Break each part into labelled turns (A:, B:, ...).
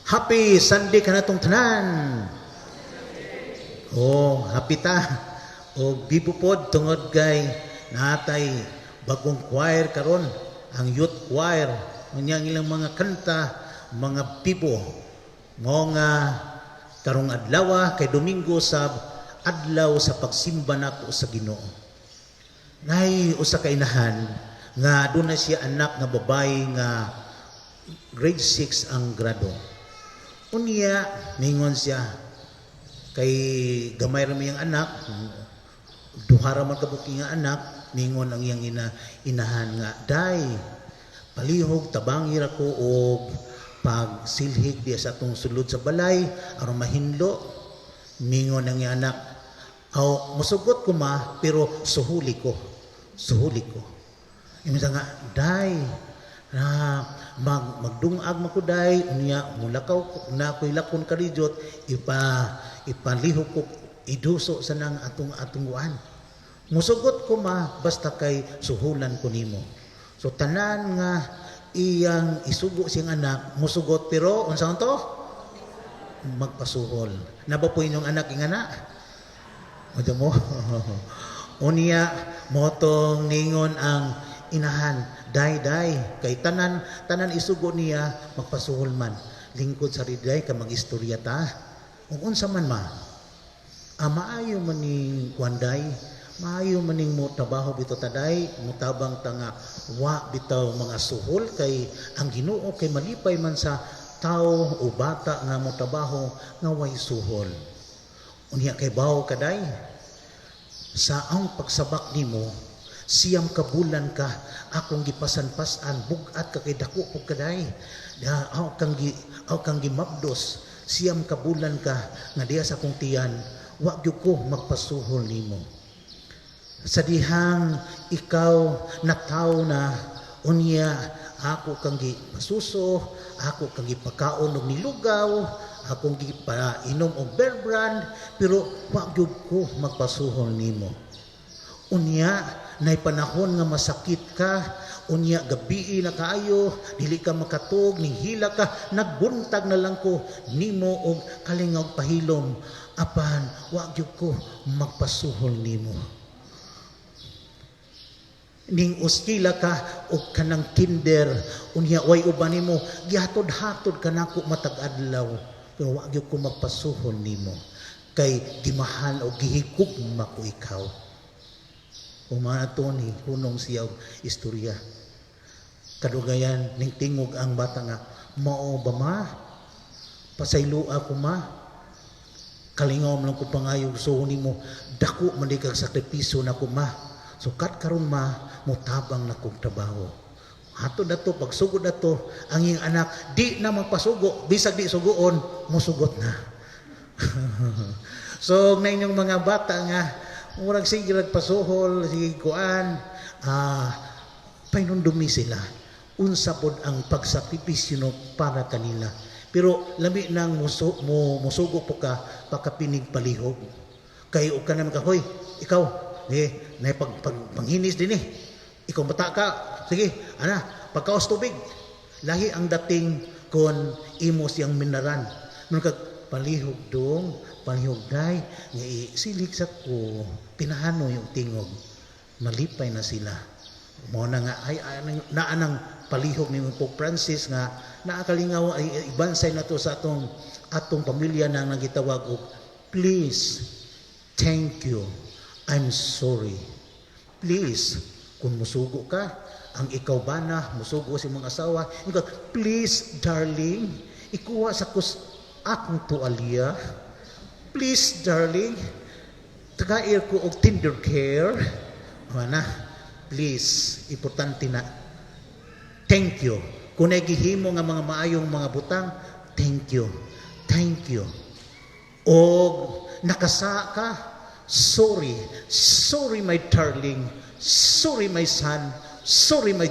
A: Happy Sunday kanatong tanan. Oh, happy ta. O bibo pod tungod kay natay bagong choir karon, ang youth choir. Unya ang ilang mga kanta, mga bibo. Mo nga karong adlaw kay Domingo sa adlaw sa pagsimba nako sa Ginoo. Nay usa ka inahan nga aduna siya anak nga babae nga grade 6 ang grado. Unya ningon siya kay gamay ra iyang anak, duha ra man ka buok nga anak, ningon ang iyang inahan nga, "Day, palihog tabangi ra ko og pagsilhig diya sa atong sulod sa balay aron mahinlo." Ningon ang iyang anak, "Aw, musugot ko, ma, pero suhuli ko, suhuli ko." Ingon siya nga, "Day, na magdungag man ko, day, unya mulakaw na ko'y lakon karijot, ipalihok ko iduso sa nang atong kuan. Musugot ko, ma, basta kay suhulan ko nimo." So tanan nga iyang isugo siyang anak, musugot, pero unsa to? Magpasuhol. Naa ba po inyong anak ingana? O mo? Unya motong ningon ang inahan, "Day, day," kay tanan tanan isugo niya magpasuhol man. "Lingkod sa riday ka, mag-istorya ta." "Ug unsa man, ma?" "Ah, maayo man ni kuan, day, maayo man ning mo trabaho bitaw ta, day, mutabang ta nga wa bitaw mga suhol, kay ang Ginoo kay malipay man sa tao o bata nga mo trabaho nga way suhol. Unya kay bawo ka, day, sa ang pagsabak nimo, 9 ka bulan ka akong gipasan-pasan, bugat ka kay dako pud ka, day. Aw kang gimabdos, 9 ka bulan ka nga diya sa akong tiyan, wa gyud ko magpasuhol nimo. Sa dihang ikaw nataw na, unya ako kang gipasuso, ako kang gipakaon og nilugaw, akong gipainom og Bear Brand, pero wa gyud ko magpasuhol nimo. Unya nay panahon nga masakit ka, unya gabii na kaayo, dili ka makatug, ning hila ka, nagbuntag na lang ko nimo og kalingaw pahilom, apan wa gyud ko magpasuhol nimo. Ning uskila ka og kanang kinder, unya way uban nimo, gihatod-hatod ka nako matag adlaw, pero wa gyud ko magpasuhol nimo kay gimahal o gihigugma ko ikaw." Human ato ni hunong siya og istorya. Kadugayan ning tingog ang bata nga, "Mao ba, ma? Pasayloa ako, ma. Kalingaw man lang ko pangayo so nimo, dako man di kag sakripisyo nako, ma. Sukat karon, ma, motabang na kog trabaho." Hatod ato, pagsugod ato, ang iyang anak, di na magpasugo, bisag di suguon, musugot na. So, na inyong mga bata nga, murag sige pasuhol, sige kuan, pahinumdumi sila. Unsa pod ang pagsakripisyo no para kanila. Pero lami nang musugo po ka, pakapinig palihog. Kay og ka naman ka, "Hoy, ikaw, eh, na pag panghinis din eh. Ikaw bata ka, sige, ana, pagkaos tubig." Lahi ang dating kon imo siyang minaran. Mun kag palihog dong, palihog day, nga isilig sa ko, pinahano yung tingog. Malipay na sila. Mo na nga ay, ay naa nang palihog ni Pope Francis nga naakalingaw ay ibansay na to sa atong atong pamilya na nagitawag og please, thank you, I'm sorry. Please, kung musugo ka, ang ikaw ba na, musugo si mga asawa, ikaw, "Please, darling, ikuha sa kus akong tuwalya. Please, darling, tagair ko og tender care." Wala, please, importante na. Thank you. Kung nagihimo nga mga maayong mga butang, thank you. Thank you. O nakasa ka, sorry. Sorry, my darling. Sorry, my son. Sorry, my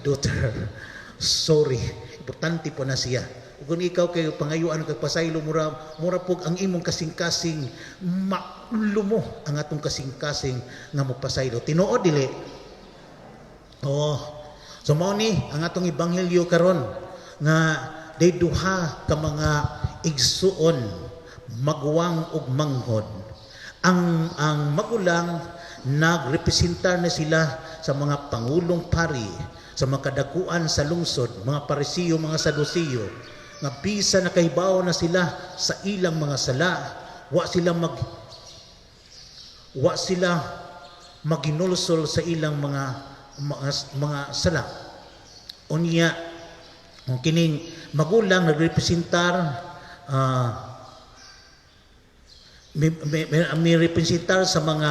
A: daughter. Sorry. Importante po na siya. Kung ikaw kay pangayuan kag pasaylo, mura mura pug ang imong kasing-kasing malumo ang atong kasing-kasing nga mopasaylo. Tinuod dili? Oh. So mao ni ang atong ebanghelyo karon nga day duha ka mga igsuon, maguwang ug manghod. Ang magulang, nagrepresentar na sila sa mga pangulong pari, sa mga kadakuan sa lungsod, mga Parisiyo, mga Sadusiyo, nga bisa nakahibaw na sila sa ilang mga sala, wa sila maginulsol sa ilang mga sala. Unya, ang kining magulang nagrepresentar may representar sa mga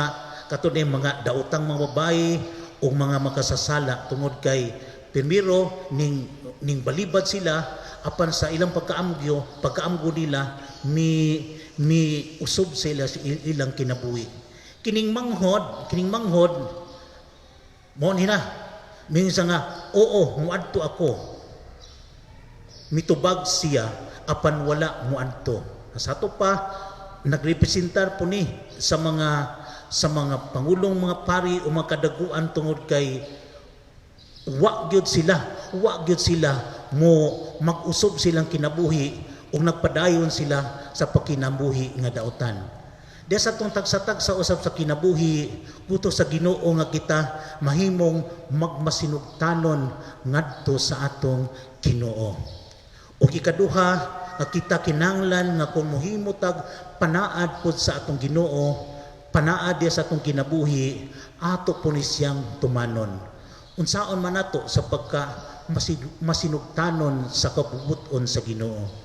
A: katong mga daotang mga babae o mga makasasala, tungod kay primero ning balibad sila, apan sa ilang pagkaamgo nila, mi usob sila sa ilang kinabuhi. Kining manghod mo ni na minsan nga, "Oo, muadto ako." Mitubag siya, apan wala muadto. Sa ato pa, nagrepresentar po ni sa mga pangulong mga pari o mga kadaguan, tungod kay wa gyud sila mo mag-usob silang kinabuhi ug nagpadayon sila sa pagkinabuhi nga daotan. Diya sa atong tagsa-tagsa usab sa kinabuhi, buto sa Ginoo nga kita mahimong magmasinugtanon ngadto sa atong Ginoo. O ikaduha, nga kita kinanglan nga kung mohimo tag panaad pod sa atong Ginoo, panaad diya sa atong kinabuhi, ato po ni siyang tumanon. Unsaon man nato sa pagka masinugtanon sa kabubuton sa Ginoo?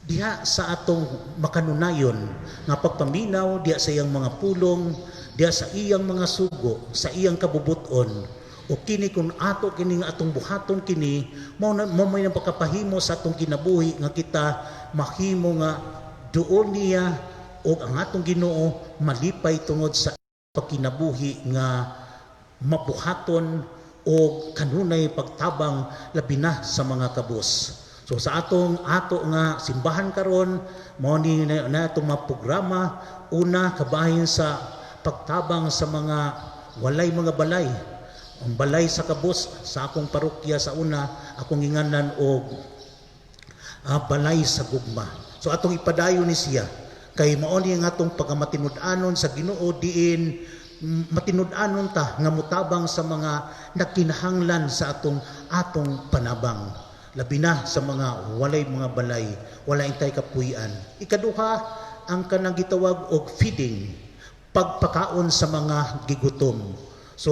A: Diha sa atong makanunayon nga pagpaminaw diha sa iyang mga pulong, diha sa iyang mga sugo, sa iyang kabubuton. O kini, kung ato kini nga atong buhaton kini, mao may pagkapahimo sa atong kinabuhi nga kita mahimo nga duol niya o ang atong Ginoo malipay tungod sa pagkinabuhi nga mabuhaton o kanunay pagtabang, labi na sa mga kabus. So sa atong ato nga simbahan karon, mao ni na atong mga programa. Una, kabahin sa pagtabang sa mga walay mga balay. Ang balay sa kabus sa akong parokya sa una, akong inganan og balay sa gugma. So atong ipadayon ni siya kay mao ni ang atong pagkamatinud-anon sa Ginoo, diin matinud-anon ta nga mutabang sa mga nagkinahanglan sa atong panabang, labi na sa mga walay mga balay, wala intay kapuy-an. Ikaduha, ang kanang gitawag og feeding, pagpakaon sa mga gigutom. So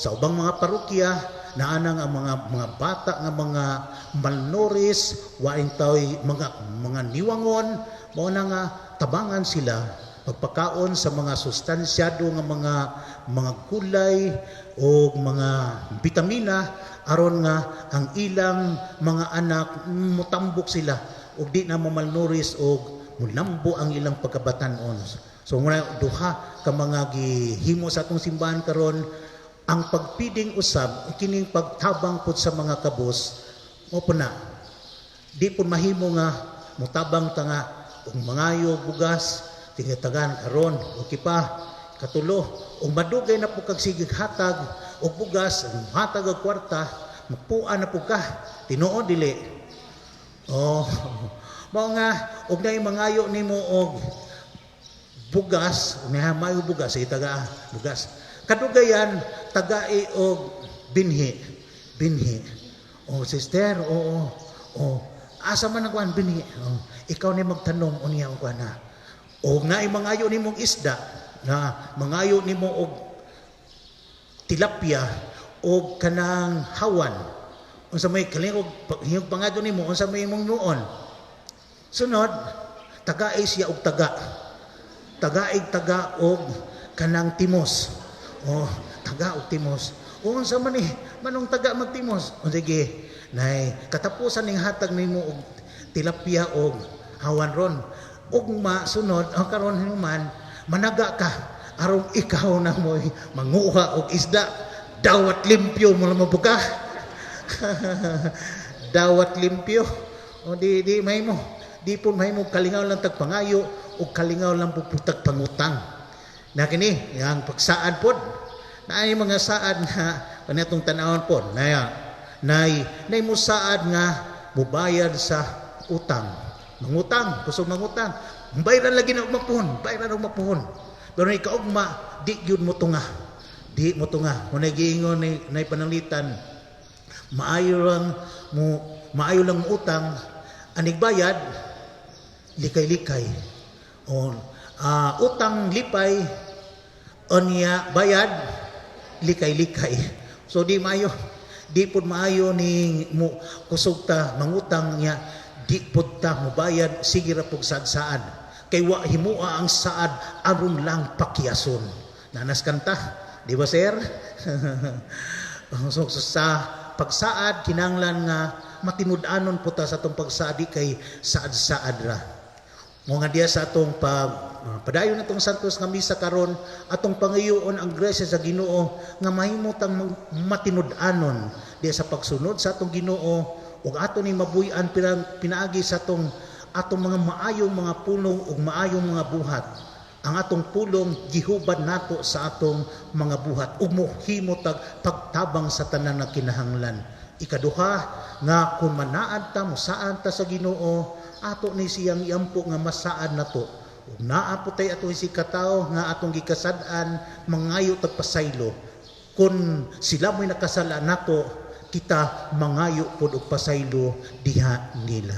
A: sa ubang mga parokya, naanang ang mga bata nga mga malnourished, wa intay mga niwangon, mao na nga tabangan sila, pagpakaon sa mga sustansyado nga mga gulay o mga bitamina, aron nga ang ilang mga anak mutambok sila ug di na mamalnourished og mulambo ang ilang pagkabatan-on. So muna duha ka mga gihimo sa atong simbahan karon, ang pagpiding usab, kining pagtabang pud sa mga kabus. Mo po na di pud mahimo nga mutabang ta nga ug mangayo bugas, tingatagan karon, okay pa, katulo, ug madugay na po kag sige hatag og bugas, hatag og kwarta, mapuan na po ka. Tinuod dili? Oh, mao nga og nay mangayo nimo og bugas, may mayo bugas, sige, taga bugas. Kadugayan, tagai og binhi, binhi. Oh, sister, oo, oh, asa man ang kuan binhi? Oh, ikaw ni magtanom unya og kuan na. O naay mangayo nimong isda, na mangayo nimo og tilapia o kanang hawan. Unsa may kalingog hiyog pangadto nimo, unsa may imong nuon? Sunod, tagai siya og taga. Tagaig taga og kanang timos. Oh, taga og timos. O unsa man ni manong taga magtimos? O sige, nay katapusan ning hatag nimo og tilapia og hawan ron. Ugma sunod, ang karon hinuman managa ka aron ikaw na mo'y manguha og isda, dawat limpyo mo lang mabuka. Dawat limpyo. O di mahimo. Di po mahimo kalingaw lang tagpangayo o kalingaw lang po tagpangutang. Na kini, yang pagsaad pod. Naay mga saad nga kanatong tan-awon pod. Nay musaad nga mubayad sa utang. Mangutang, kusog mangutang. Bayran lagi na og mapuhon, bayran og mapuhon. Pero ni kaugma, di gyud mo tunga. Di mo tunga. Kung giingon ni nay pananglitan, maayo lang mo utang, anig bayad likay-likay. O utang lipay, onya bayad likay-likay. So di maayo, di pud maayo ni mo kusog ta mangutang niya di pud ta mobayad, sige ra pug saad-saad. Kay wa himua ang saad aron lang pakiyason. Nanas kanta, di ba, sir? So sa pagsaad, kinanglan nga matinud-anon po ta sa atong pagsaad, di kay saad-saad ra. Mo nga diya sa atong padayon natong Santos nga misa karon, atong pangayoon ang grasya sa Ginoo nga mahimo tang matinud-anon diya sa pagsunod sa atong Ginoo ug ato ning mabuy-an pinaagi sa atong mga maayong mga pulong ug maayong mga buhat. Ang atong pulong gihubad nato sa atong mga buhat ug mohimo tag pagtabang sa tanan nga kinahanglan. Ikaduha, nga kung manaad ta, mosaad ta sa Ginoo, ato ni siyang iampo nga masaad nato. Ug naa po tay atong si katawo nga atong gikasad-an, mangayo tag pasaylo. Kung sila mo'y nakasala nato, kita mangayo pod og pasaylo diha nila.